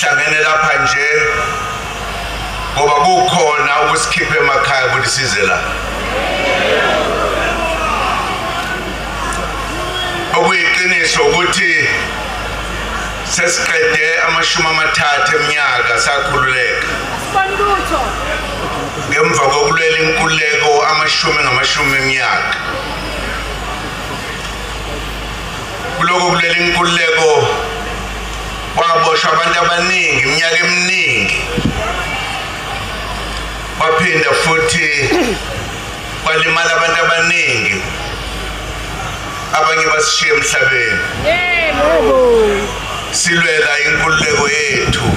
Sihlangene lapha nje ngoba kukhona ukusikhipha emakhaya ukuthi size la. Okuyiqiniso ukuthi sesiqede 30 eminyaka sakhululeka. Ngemva kokulwela inkululeko amashumi ngamashumi eminyaka. Kuloko kulwela inkululeko kwaboshwa abantu abaningi iminyaka eminingi. Kwaphinda futhi kwalimala abantu abaningi. Abanye basishiya emhlabeni. Yebo. Silwela inkululeko yethu.